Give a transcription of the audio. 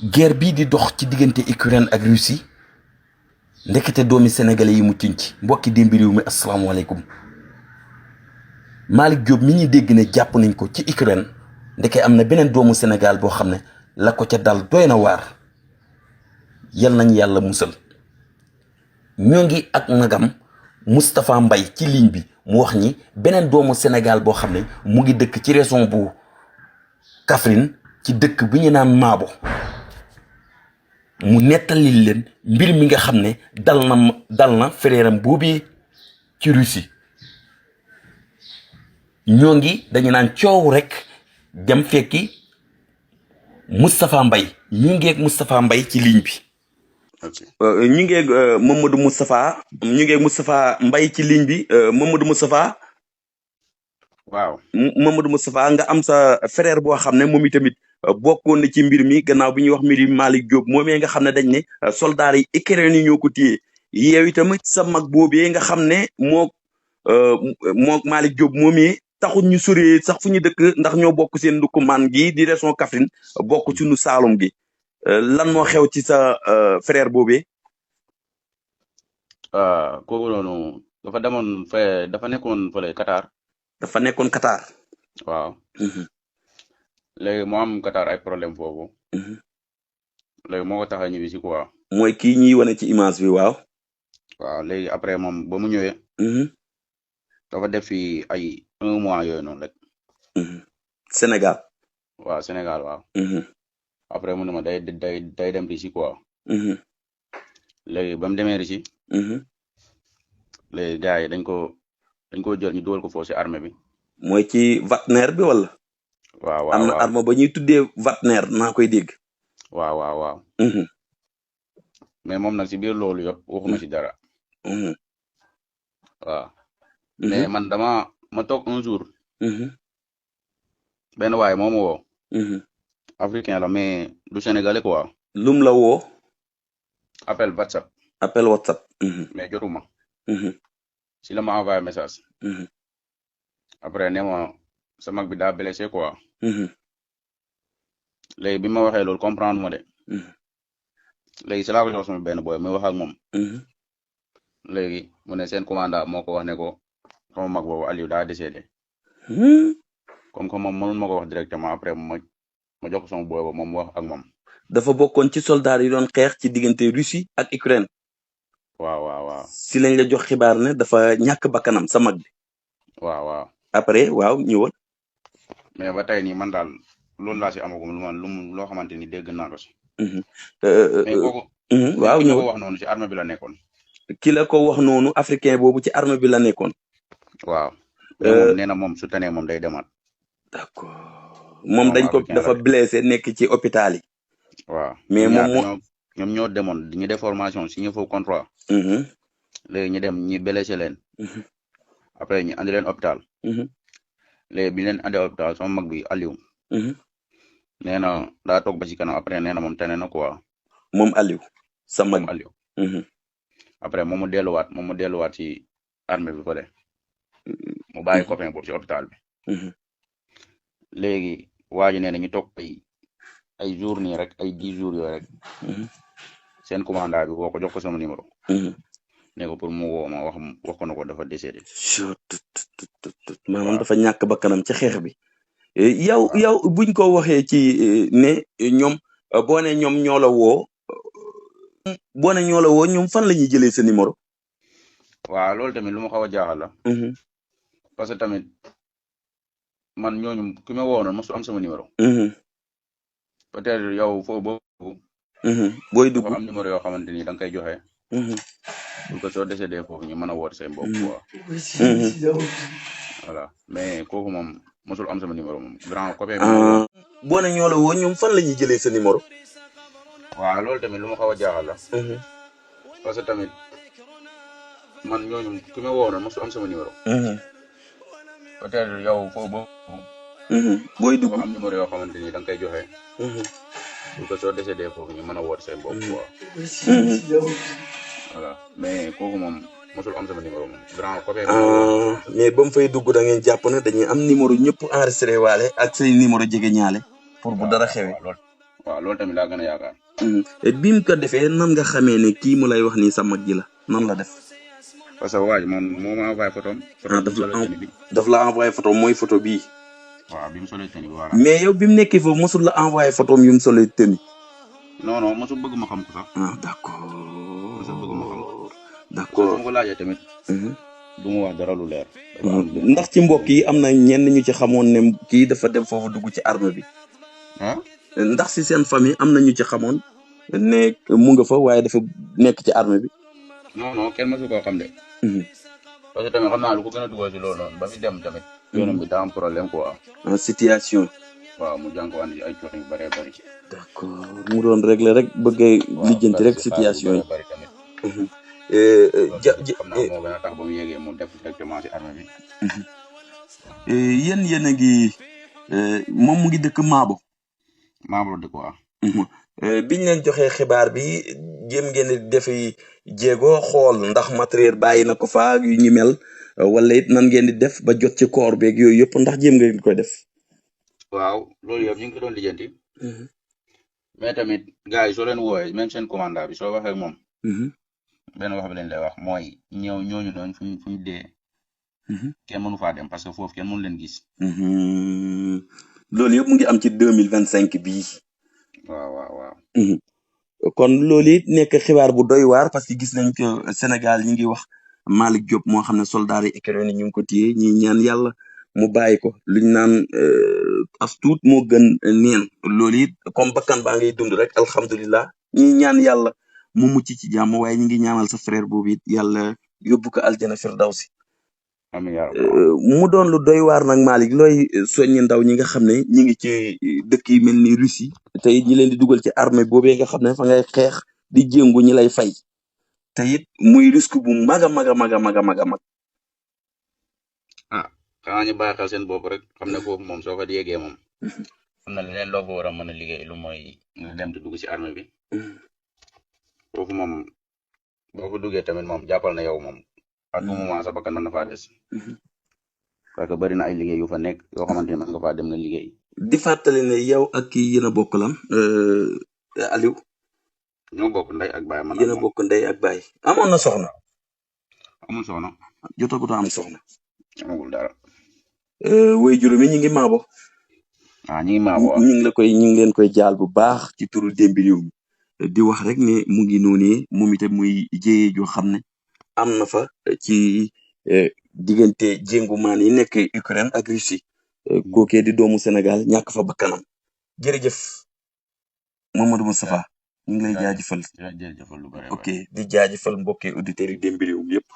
guerre bii di dox ci diggante Ukraine ak Russie ndekete doomi sénégalais yi muccuñ ci mbokki démbi réew mi asalaamaaleykum Malick Diop mi ñuy dégg ne jàpp nañ ko ci Ukraine ndeke am na beneen doomu Sénégal boo xam ne la ko ca dal doy na waar yal nañ yàlla musal. ñoo ngi ak magam Moustapha Mbaye ci ligne bi mu wax ñi beneen doomu Sénégal boo xam ne mu ngi dëkk ci région bu Kaffrine ci dëkk bi ñu naan Maabo mu nettali leen mbir mi nga xam ne dal na frèram boobee ci Russie. ñoo ngi dañu naan coow rek dem fekki Moustapha Mbaye ñu ngeeg Moustapha Mbaye ci ligne bi. ñu ngeeg Mamadou Moustapha Mbaye ci ligne bi Mamadou Moustapha. waaw Mamadou Moustapha nga am sa frère boo xam ne moom itamit bokkoon na ci mbir mi gannaaw bi ñuy wax mbir mi Malick Diop moomee nga xam ne dañ ne soldats yi Ukraine yi ñoo ko téye yow itamit sa mag boobee nga xam ne mook Malick Diop moomee taxul ñu sori sax fu ñu dëkk ndax ñoo bokk seen ndukkumaan gi di région Kaffrine bokk ci nu Saalum gi lan moo xew ci sa frère boobee. kooku noonu dafa nekkoon fële Qatar. dafa nekkoon Qatar. waaw. léegi moo am Qatar ay problème foofu. léegi moo ko tax a ñibbi si quoi. mooy kii ñuy wane ci image bi waaw. waaw léegi après moom ba mu ñëwee. dafa def fi ay 1 mois yooyu noonu rek. Sénégal. waaw Sénégal waaw. après mu ne ma day dem Russie quoi. léegi ba mu demee Russie. léegi gars yi dañ ko jël ñu dugal ko foofu si armée bi. mooy ci Wagner bi wala. waaw am na arme ba ñuy tuddee Wagner naa koy dégg. waaw. mais moom nag si biir loolu yëpp waxuma si dara. waaw. mais man ma toog un jour. benn waaye moo ma woo. africain la mais du sénégalais quoi. lum la woo. appel WhatsApp. mais jotuma. si la ma envoyé message. après ne ma sa mag bi daa blessé quoi. léegi bi ma waxee loolu comprendre ma de. léegi si laa ko jox sama benn boy muy wax ak moom. léegi mu ne seen commandant moo ko wax ne ko sama mag boobu Aliou daa décédé. comme que moom mënul ma ko wax directement après ma jox ko sama boy boobu moom wax ak moom. dafa bokkoon ci soldat yi doon xeex ci diggante Russie ak Ukraine. waaw. si lañ la jox xibaar ne dafa ñàkk bakkanam sa mag bi. waaw. après waaw ñëwal. mais ba tey nii man daal loolu laa si amagum loo xamante ni dégg naa ko si. mais kooku. waaw ñëw ko wax noonu si armée bi la nekkoon. ki la ko wax noonu africain boobu ci armée bi la nekkoon. waaw. moom nee na moom su tanee moom day demaat. d'accord moom dafa blessé nekk ci hôpital yi. waaw mais moom ñoom ñoo demoon ñu def formation signé foofu contrat. léegi ñu dem ñi blessé leen. après ñu andi leen hôpital. léegi bi leen andi hôpital sama mag bi Aliou. nee na daa toog ba ci kanam après nee na moom tane na quoi. moom Aliou. sa mag Aliou. après moom mu delluwaat ci armée bi fële. mu bàyyi copain boobu ci hôpital bi. léegi waa ji nee na ñu toog ay jours nii rek ay 10 jours yooyu rek. seen commandant bi woo ko jox ko sama numéro. ne ko pour mu woo ma wax ko na ko dafa décédé. maanaam dafa ñàkk bakkanam ci xeex bi. yow buñ ko waxee ci ne ñoom boo ne ñoom ñoo la woo. ñoom fan la ñuy jëlee sa numéro. waaw loolu tamit lu ma xaw a jaaxal la. parce que tamit man ñooñu ki ma woo noonu mosu am sama numéro. peut-être yow foo boobu. booy dugg am numéro yoo xamante ni da nga koy joxe. pour que soo décédé foofu ñu mën a woote seen bopp quoi. voilà mais kooku moom mosul am sama numéro moom grand copain. boo ne ñoo la woo ñoom fan la ñuy jëlee sa numéro. waaw loolu tamit lu ma xaw a jaaxal la. parce que tamit man ñooñu ki ma woo noonu mosul am sama numéro. peut-être yow foo boobu. booy dugg am numéro yoo xamante ni da nga koy joxe. pour que soo décédé foofu ñu mën a woote seen bopp quoi. voilà mais kooku moom mosul am sama numéro moom grand copain. mais ba mu fay dugg da ngeen jàpp ne dañuy am numéro ñëpp enregistré waale ak say numéro jege ñaale. pour bu dara xewee. waaw loolu tamit laa gën a yaakaar. bi mu ko defee nan nga xamee ne kii mu lay wax nii sa mag ji la nan la def. parce que waa ji moom moo ma envoyé photo am. daf la envoyé photo mooy photo bii. waaw bi mu solee tenue bi voilà. mais yow bi mu nekkee foofu mosul la envoyé photo am yu mu solee tenue. non mosul bëgg ma xam ko sax. d'accord. mosul bëgg ma xam ko. d'accord su ma ko laajee tamit. du ma wax dara lu leer. ndax ci mbokk yi am na ñenn ñu ci xamoon ne kii dafa dem foofu dugg ci armée bi. ndax si seen famille am na ñu ci xamoon ne mu nga fa waaye dafa nekk ci armée bi. non kenn mësu koo xam de. parce que tamit xam naa lu ko gën a dugal ci loolu noonu ba fi dem tamit. yoonam bi daa am problème quoi. en situation. waaw mu jànkuwante ay coono yu bëree bëri. d'accord mu doon régler rek bëgg a lijjanti rek situation yi. xam naa moo gën a tax ba mu yéegee mu def directement ci armée bi. yéen a ngi moom mu ngi dëkk Maabo. Maabo dëkk waaw. biñ leen joxee xibaar bi jéem ngeen di defi jéego xool ndax matériel bàyyi na ko fa yu ñu mel wala it nan ngeen di def ba jot ci koor beeg yooyu yëpp ndax jéem ngeen koy def. waaw loolu yëpp ñu ngi ko doon lijjanti. mais tamit gars yi soo leen wooyee même seen commandant bi soo waxee ak moom. benn wax bi leen lay wax mooy ñooñu doon fu ñu dee. kenn mënu faa dem parce que foofu kenn mënu leen gis. loolu yëpp mu ngi am ci 2025 bii. waaw. kon loolu it nekk xibaar bu doy waar parce que gis nañ ko Sénégal ñi ngi wax Malick Diop moo xam ne soldats yi Ukraine ñu ngi ko téye ñi ñaan yàlla mu bàyyi ko luñ naan as tuut moo gën neen loolu it comme bakkan baa ngay dund rek alhamdulilah ñi ñaan yàlla mu mucc ci jàmm waaye ñi ngi ñaanal sa frère boobu it yàlla yóbbu ko aljana firdawsi. mu doon lu doy waar nag Malick looy soññi ndaw ñi nga xam ne ñi ngi ci dëkk yi mel ni Russie te it ñi leen di dugal ci armée boobee nga xam ne fa ngay xeex di jéngu ñi lay fay te it muy risque bu mag a mag a mag a mag a mag a mag. xanaa ñu bàyyi xel seen bopp rek xam ne foofu moom soo ko yéegee moom am na leneen loo fa war a mën a liggéey lu mooy nga dem te dugg ci armée bi foofu moom boo ko duggee tamit moom jàppal na yow moom à tout moment sa bakkan mën na faa des parce que bari na ay liggéey yu fa nekk yoo xamante ne mën nga faa dem na liggéey. di fàttali ne yow ak kii yéen a bokk lan Aliou. ñoo bokk ndey ak baay man yéen a bokk ndey ak baay amoon na soxna. amul soxna. jotagut a am soxna. amagul dara. way juróomi ñi ngi Maabo. ñi ngi Maabo waaw. ñu ngi leen koy jaal bu baax ci turu démbi réew mi di wax rek ne mu ngi noonu moom itam muy jéyee joo xam ne am na fa ci diggante jéngumaan yi nekk Ukraine ak Russie. kookee di doomu Sénégal ñàkk fa bakkanam jërëjëf Mamadou Moustapha ñu ngi lay jaajëfal. jërëjëfal lu bari ok di jaajëfal mbokki auditeurs yi Demb Réew mi yëpp.